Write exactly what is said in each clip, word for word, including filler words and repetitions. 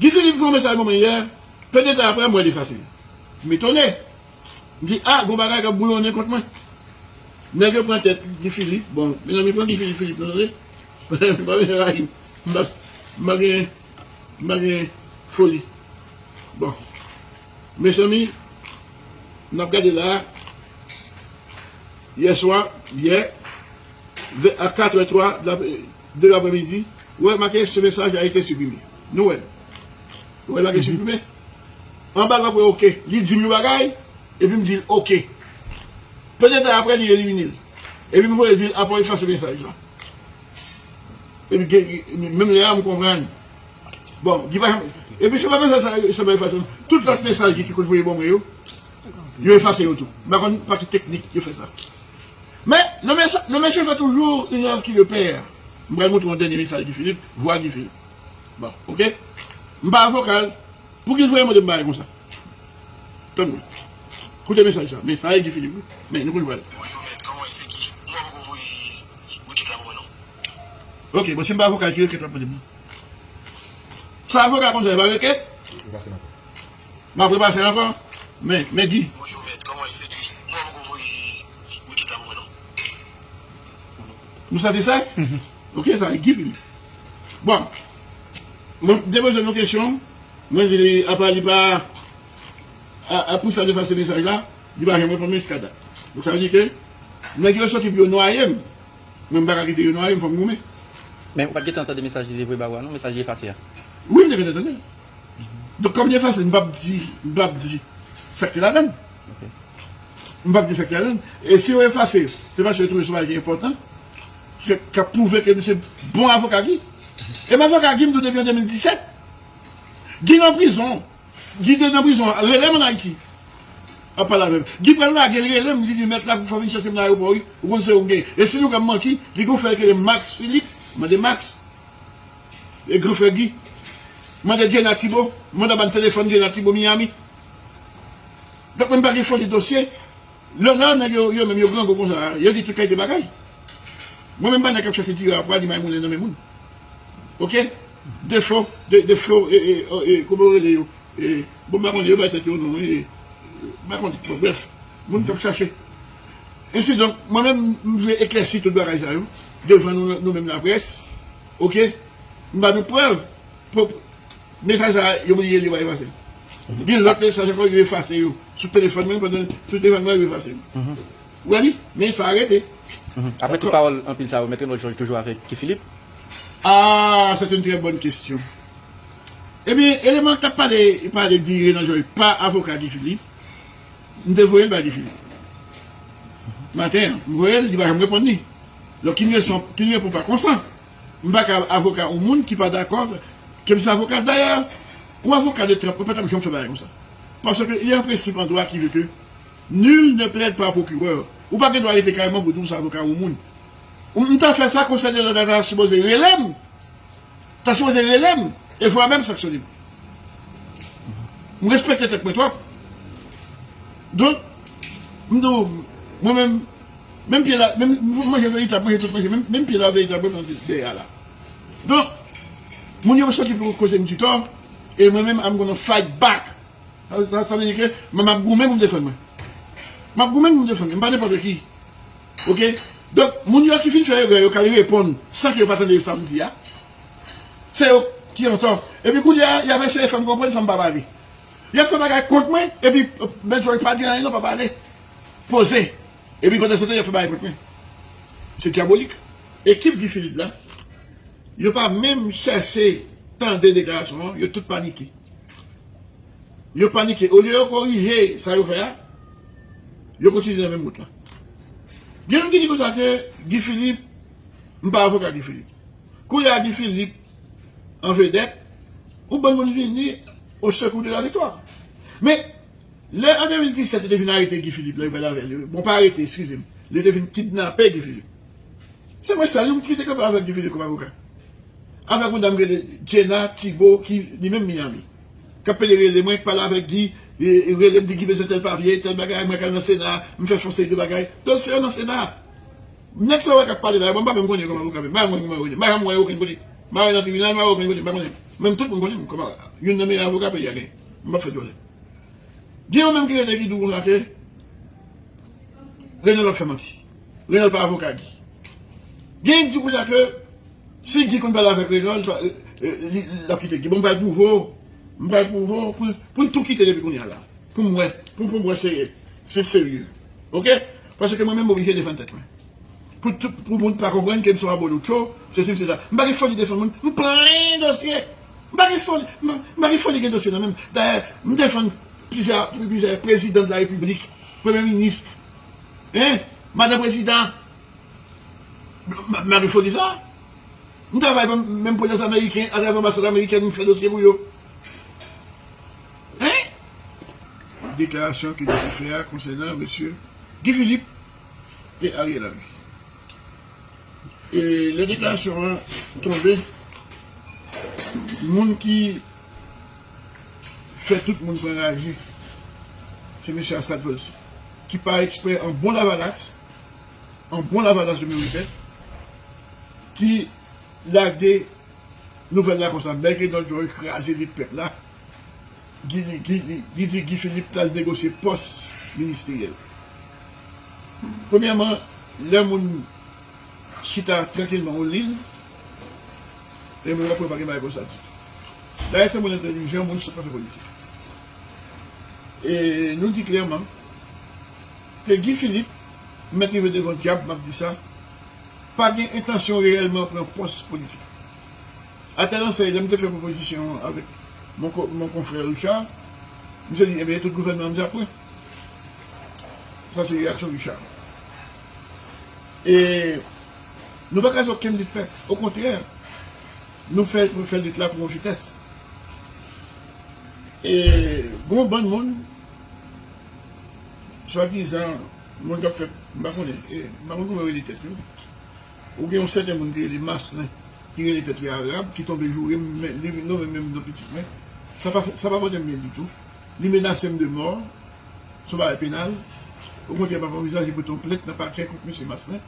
Guy Philippe voye yon mesaj ban mwen yè, pèdèt apre m wè l efase. M etone. M di, a, gon bagay k ap bouyonnen kont mwen. Nèg yo pran tèt Guy Philippe. Bon, mezanmi, pran Guy Philippe, Philippe, non, tande. M pa bezwen rayi m. M pa, m pa gen, m pa gen foli. Bon. Mezanmi, n ap gade la. Yè swa, yè, ve-, a quatre heures trois de la, de l'après-midi, ou wè make ce message a été supprimé. Nou wè l. Ou wè l make supprime. Anba l w ap wè oke. Li di m yon bagay, epi m di l oke. Petèt apre li elimine l. Epi m voye di l apre efase mesaj la. Epi gen, menm lè a m konprann. Bon, Guy pa janm. Epi se pa mesaj sa yo sèlman efase non. Tout lòt mesaj Guy ki konn voye ban mwen yo, yo efase yo tou. M pa konn pa ki teknik yo fè sa. Men, le mesa-, le monsieur fait toujours une œuvre qui le perd. M pral montre yon dènye mesaj Guy Philippe, vwa Guy Philippe. Bon, oke? M pa avoka l. Pouki l voye mande m bagay konsa? Tann mwen. Koute mesaj sa. Men sa e Guy Philippe, wi. Men nou konn vwa l. Bonjou, mèt. Kòman w ye? Se Guy. Mwen poko voye rekèt la pou mwen, non. Oke, bon, si m pa avoka l, ki rekèt l ap mande m nan? Sa avoka konn fè, e pa rekèt? Li pase nan kò. M ap repase ankò. Men, men Guy. Bonjou, mèt. Kòman w ye? Se Guy. Mwen poko voye rekèt la pou mwen, non. Ou santi sa? Mhm. Oke, sa, Guy Philippe. Bon. Mwen te poze yon kesyon. Mwen di li, apa li pa, a, a, pou sa l efase mesaj la, li pa janm reponn mwen jiska dat. Donk, sa vle di ke nèg yo soti pou yo nwaye m. Mwen, m pa ka kite yo nwaye m, fò m goumen. Men ou pa t gentan tande mesaj li voye ba ou a, non? Mesaj li efase a. Wi, m te gentan tande l. Donk, kòm li efase, m p ap di, m p ap di sa k te ladan l. Ok. M p ap di sa k te ladan l. E si yo efase, se paske yo twouve se yon bagay ki enpòtan, ki, k ap pwouve ke nou se bon avoka Guy. E m avoka Guy, m di w depi an de mil disèt. Guy nan prizon. Guy te nan prizon an, rele m ann Ayiti. Ap pale avè m. Guy pral lage l, rele m, li di, mèt la, fò w vin chèche m nan ayewopò, wi. Ou konn se ou m gen. E si nou ka m manti, li gon frè ki rele Max Philippe, mande Max. E gran frè Guy. Mande Jenna Thibault, mande ban telefòn Jenna Thibault Miami. Donk, mwen m pa gen foli dosye. Lè, lè nèg yo, yo menm yo grangou konsa, yo di tout kalite bagay. Mwen menm pa nèg k ap chache tire apwa, di may moulen nan men moun. Oke? Defo, de, defo, e, e, e, kòman yo rele yo? E, bon, m pa konnen, yo bay tèt yo non, e, m pa konnen. Bon, brèf, moun k ap chache. Ensi donk, mwen menm, m vle eklèsi tout bagay sa yo, devan nou, nou menm laprès. Oke? M ba nou prèv. Mesaj sa a, yo bliye l, yo pa efase l. Gen lòt mesaj ankò, yo efase yo. Sou telefòn mwen, pandan, sou telefòn mwen, yo efase yo. Mhm. Ou wè li? Men sa a rete. Mhm. Apre tout pawòl anpil sa yo, Mèt Renold Georges toujou avèk Guy Philippe? Ah, c'est une très bonne question. Ebyen, eleman k t ap pale, pale di Renold Georges pa avoka Guy Philippe, m te voye l bay Guy Philippe. Maten an, m voye l, li pa janm reponn li. Donk, ki n reson, ki n reponn pa konsa. M pa ka avoka yon moun ki pa dakò ke m se avoka l. Dayè, yon avoka de trèt, mwen pa t ap janm fè bagay konsa. Paske il y a un principe en droit qui veut que nul ne plaide par procureur. Ou pa gen dwa rete kay manm ou di w se avoka yon moun. Ou, m ta fè sa, konsèy de lòd la ta sipoze rele m. Ta sipoze rele m. E vwa menm sanksyone m. M respekte tèt mwen twòp. Donk, m di w, mwen menm, menm pye la, menm, m manje veritab, manje tout manje, menm, menm pye la veritab, mwen pran dèyè a la. Donk, moun yo soti pou koze m di tò, e mwen menm, I'm gonna fight back. Sa, sa, sa vle di ke mwen, m ap goumen pou m defann mwen. M ap goumen pou m defann mwen, m pa nenpòt ki. Oke? Donk, moun yo ki fin fè erè yo ka reponn san ke yo pa tande sa m di a. Se yo ki antò. Epi kounye a, y ap eseye fè m konprann san m pa pale. Y ap fè bagay kont mwen, epi, euh, Mèt Georges pa di anyen non, pa pale. Poze. Epi pandan se tan, y ap fè bagay kont mwen. Se dyabolik. Ekip Guy Philippe la, yo pa menm chèche tande deklarasyon an, yo tout panike. Yo panike. Olye yo korije sa yo fè a, yo kontinye nan menm wout la. Gen moun ki di konsa ke Guy Philippe, m pa avoka Guy Philippe. Kounye a Guy Philippe an vedèt, yon bann moun vini au secours de la victoire. Men, lè an de mil disèt, yo te vin arete Guy Philippe, la, yo pale avè l, bon, pa arete, eskize m, yo te vin kidnape Guy Philippe. Se mwen sèl, wi, ki te kanpe avèk Guy Philippe kòm avoka. Avèk yon dam ki rele Jenna Thibault, ki li menm Miami. K ap pede rele mwen, pale avèk Guy, e, e rele m, di Guy bezwen tèl papye, tèl bagay, mwen k al nan Sena, m fè fon seri de bagay. Dosye yo nan Sena. Nèg sa yo k ap pale la, mwen m pa menm konnen yo kòm avoka menm. M pa menm konnen kòman yo rele. M pa janm wè yo okenn kote. M pa wè nan tribinal, m pa wè okenn kote, m pa konnen. Menm tout moun konnen m kòm youn nan meyè avoka peyi a genyen. M p ap fè djòlè. Gen yon menm ki rete ki di w konsa ke Renold ap fè manti. Renold pa avoka Guy. Gen yon ki di w konsa ke si Guy konn pale avèk Renold, li, l ap kite Guy. Bon, m pral pwouve w. M pral pwouve w pou, pou n tou kite depi kounye a la. Pou m wè, pou, pou m wè se, se serye. Oke? Paske mwen menm m oblije defann tèt mwen. Pou tout, pou moun pa konprann ke m se yon abolotcho, sesi, m se sa. M pa gen foli defann moun, m plen dosye. M pa gen foli, m pa, m pa gen foli gen dosye nan men m. Dayè, m defann plizyè, plizyè prezidan de la repiblik, premye minis, en, madan prezidan. M, m, m pa gen foli sa. M travay pou menm pou lèz ameriken, atravè anbasad amerikèn, m fè dosye pou yo. En? Deklarasyon ke li te fè a konsènan mesye Guy Philippe e Ariel Henry. E lè deklarasyon an tonbe, moun ki fè tout moun pran raje, se mesye Assad Volcy, ki pa ekspè an bon lavalas, an bon lavalas dominiken, ki lage nouvèl la konsa, nèg Renold Georges kraze lit pèp la, Guy, li, Guy, li, li di Guy Philippe t al negosye pòs ministeryèl. Premyèman, lè moun chita trankilman yon lil, e moun ap pa gen bagay konsa ditou. Dayè, se moun entèlijan, moun sòt pa fè politik. E nou di klèman ke Guy Philippe, m mèt rive devan dyab, m ap di sa, pa gen entansyon reyèlman pran pòs politik. Atè nan sèy, lè m te fè pwopozisyon an avèk mon, ko- mon konfrè Richard, misye di, ebyen, tout gouvènman an m di ap pran. Sa se reyaksyon Richard. E nou pa kraze okenn lit pèp. Okontrè, nou fè, nou fè lit la pou yon vitès. E gon bann moun, swadizan, moun k ap fè, m pa konnen, e, m pa konn kòman yo rele tèt yo. Ou gen yon sèten moun ki rele Maslin, ki rele tèt li Arab, ki tonbe joure m, men li vin nonmen menm nan pitit mwen. Sa pa, sa pa pote m byen ditou. Li menase m de mò, se yon bagay penal. Okontrè, m ap anvizaje pote yon plent nan pakè kont mesye Maslin,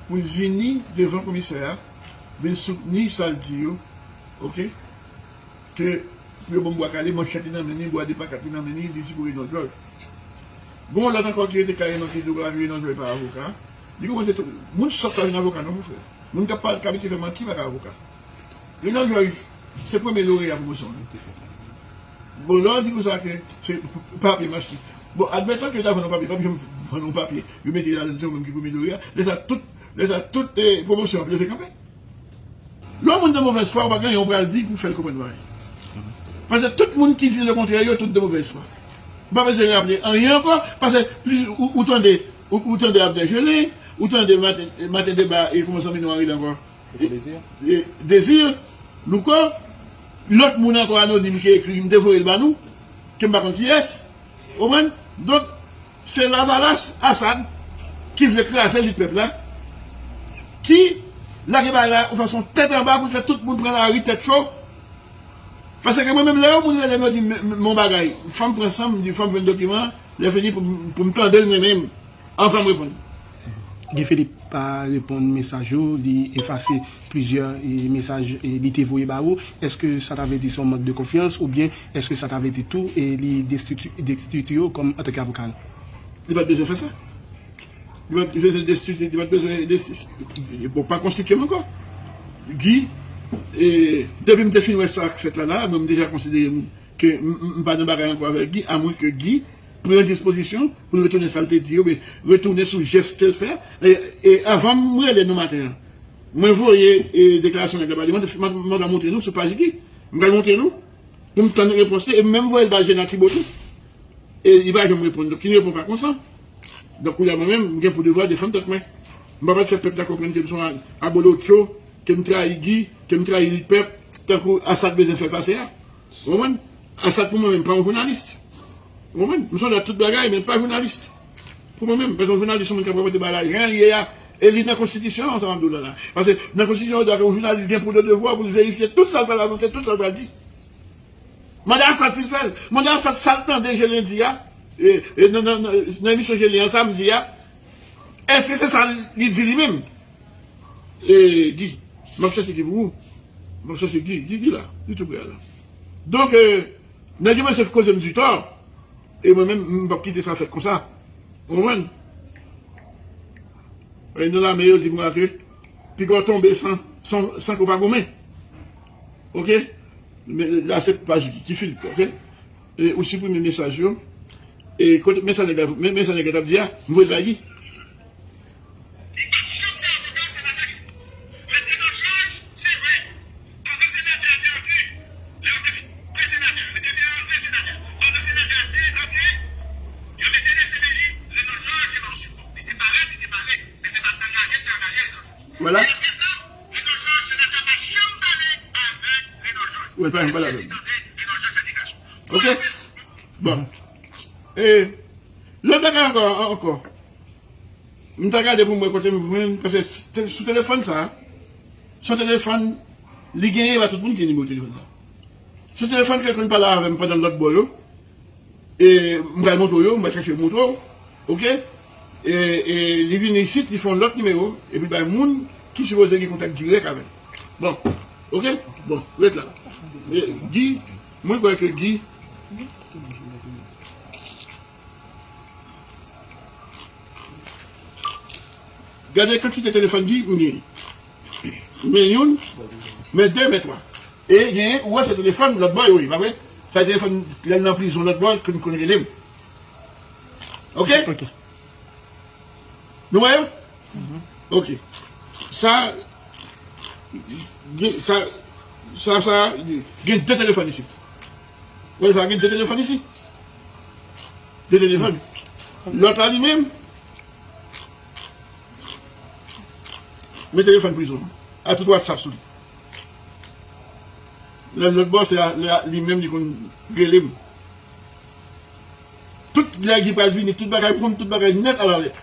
pou l vini devan komisè a, vin soutni sa l di yo, oke? Ke pou yo ban m bwa kale, manchèt li nan men li, bwa de pa kat li nan men li, li di pou Renold Georges. Gon lòt ankò ki rete kareman ki di w la Renold Georges pa avoka. Li kòmanse tou, moun sòt pa vin avoka non, mon frè. Moun k ap pale, k abitye fè manti pa ka avoka. Renold Georges se premye loreya pwomosyon an. Bon, lè w di konsa ke se papye m achte. Bon, admeton ke yo ta vann yon papye, papye, vann yon papye, yo mete ladan se ou menm ki premye loreya. Lè sa tout, lè sa tout, eh, pwomosyon ap leve kanpe. Lè yon moun de movèz fwa, ou pa gen anyen ou pral di pou fè l konprann bagay. Paske tout moun ki di lekontrè, yo tout de movèz fwa. Ou pa bezwen raple anyen ankò, paske plis ou, ou tande, ou, ou tande Abner Gelin, ou tande Maten, Maten Deba e kòman zanmi nou an rele ankò? Louko Désir. E, e, Désir, Louko, lòt moun ankò anonim ki ekri, m te voye l ba nou, ke m pa konn kiyès. Ou konprann? Donk, se Lavalas Asad ki vle kraze lit pèp la, ki lage bagay la yon fason tèt anba pou l fè tout moun pran lari tèt cho. Paske mwen menm, lè yon moun rele m, yo di m, m, m yon bagay, fò m pran san m, m di fò m jwenn dokiman, lè fini pou m, pou m tande l mwen menm, anvan m reponn. Guy Philippe pa reponn mesaj ou, li efase plizyè, e, mesaj, e, li te voye ba ou. Èske sa ta vle di se yon mank de konfyans oubyen èske sa ta vle di tou, e, li destiti, destiti yo kòm antanke avoka l? Li pa t bezwen fè sa. Li pa t bezwen destiti, li pa t bezwen destiti. Bon, pa konstitye m ankò. Guy, e, depi m te fin wè sa k fèt la, la, mwen m deja konsidere m ke m, m, m pa nan bagay ankò avèk Guy, amwen ke Guy pran dispozisyon pou l retounen sa l te di yo, oubyen retounen sou jès ke l fè. E, e avan m rele nou maten an, mwen voye, e, deklarasyon nèg la ba li. Mwen, mwen, mwen ka montre nou sou paj Guy. Mwen ka montre nou. Pou m tann repons li. E m menm voye l ba Jena Tibo tou. E li pa janm reponn. Donk, ki reponn pa konsa. Donk, kounye a mwen menm, m gen pou devwa defann tèt mwen. M pa pral fè pèp la konprann ke m se yon abolotcho, ke m trayi Guy, ke m trayi lit pèp, tankou Asad bezwen fè pase a. Ou konprann? Asad pou mwen menm pa yon jounalis. Ou konprann? M sonje a tout bagay, men pa jounalis. Pou mwen menm, paske yon jounalis se yon moun k ap rapòte bagay la jan l ye a. E li nan konstitisyon an, sa m ap di w la la. Paske nan konstitisyon an, yo di ke yon jounalis gen pou de devwa pou l verifye tout sa l pral avanse, tout sa l pral di. Mande Asad si l fè l. Mande Asad sa l tande Gelin di a, e, e, nan, nan, nan, nan emisyon Gelin an, samdi a. Èske se sa li di li menm? E, Guy, m ap chèche Guy pou ou. M ap chèche Guy, Guy, Guy la, li tou prè a la. Donk, eh, nèg yo bezwen koze m di tò, e mwen menm, m p ap kite sa fèt konsa. Ou konprann? E nan lame yo di m ke piga w tonbe san, san, san ke w pa goumen. Oke? Men la se paj Guy, Guy Philippe, oke? E ou siprime mesaj yo. E kote, men sa nèg la, men, men sa nèg la t ap di a, m voye l bay Guy. Li pa t janm te avoka senatè Guy. Mèt Renan Jòj, se vre. Pandan senatè a te antre, lè yo te fin pre senatè, yo te vle antre senatè. Pandan senatè a te antre, yo mete D C P J, Renan Jòj te ba yo sipò. Li te parèt, li te pale, men se pa t angaje l te angaje Renan Jòj. Vwala. E apre sa, Renan Jòj, senatè pa janm pale avèk Renan Jòj. Wi, pa janm pale avè l. Oke. Bon. E lòt bagay ankò, ankò. M ta gade pou m wè kote m jwenn, paske s-, te-, sou telefòn sa, se yon telefòn, li genyen, pa tout moun ki gen nimewo telefòn sa. Se yon telefòn ke l konn pale avè m pandan lòt bò yo. E m pral montre w yo, m pral chèche montre w, oke? E, e li vini isit, li fè yon lòt nimewo, epi l bay moun ki sipoze gen kontak dirèk avè l. Bon, oke? Bon, ret la. E, Guy, mwen kwè ke Guy, gade kantite telefòn Guy m genyen. Men youn, men de, men twa. E genyen, ou wè se telefòn lòt bò yo ye, pa vre? Sa telefòn lè l nan prizon lòt bò, ke m konn rele m. Oke? Oke. Nou wè yo? Oke. Sa, gen, sa, sa, sa, gen de telefòn isit. Ou wè sa, gen de telefòn isit. De telefòn. Lòt la li menm, men telefòn prizon. A tout WhatsApp sou li. Lè lòt bò, se a, lè a, li menm li konn rele m. Tout lè Guy pral vini, tout bagay, m konn tout bagay nèt alalèt.